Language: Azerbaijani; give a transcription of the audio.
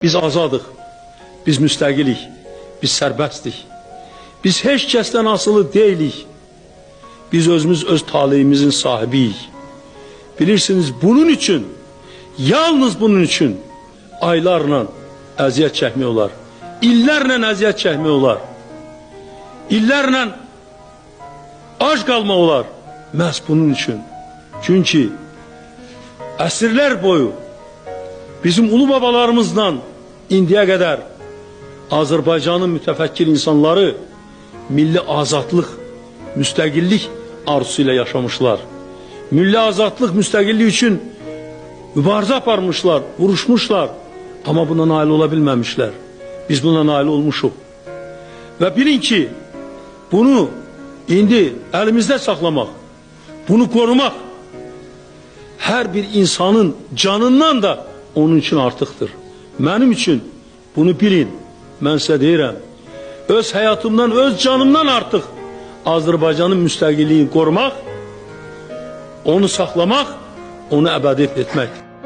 Biz azadıq, biz müstəqilik, biz sərbəstik. Biz heç kəsdən asılı deyilik. Biz özümüz öz taleyimizin sahibiyik. Bilirsiniz bunun üçün, yalnız bunun üçün aylarla əziyyət çəkmək olar. İllərlə əziyyət çəkmək olar. İllərlə ac qalmaq olar. Məhz bunun üçün. Çünki əsrlər boyu bizim ulu babalarımızdan indiyə qədər Azərbaycanın mütəfəkkir insanları milli azadlıq, müstəqillik arzusu ilə yaşamışlar. Milli azadlıq, müstəqillik üçün mübarizə aparmışlar, vuruşmuşlar. Amma buna nail ola bilməmişlər. Biz buna nail olmuşuq. Və bilin ki, bunu indi əlimizdə saxlamaq, bunu qorumaq hər bir insanın canından da onun üçün artıqdır. Mənim üçün bunu bilin. Mən sizə deyirəm, öz həyatımdan, öz canımdan artıq Azərbaycanın müstəqilliyini qorumaq, onu saxlamaq, onu əbədi etmək.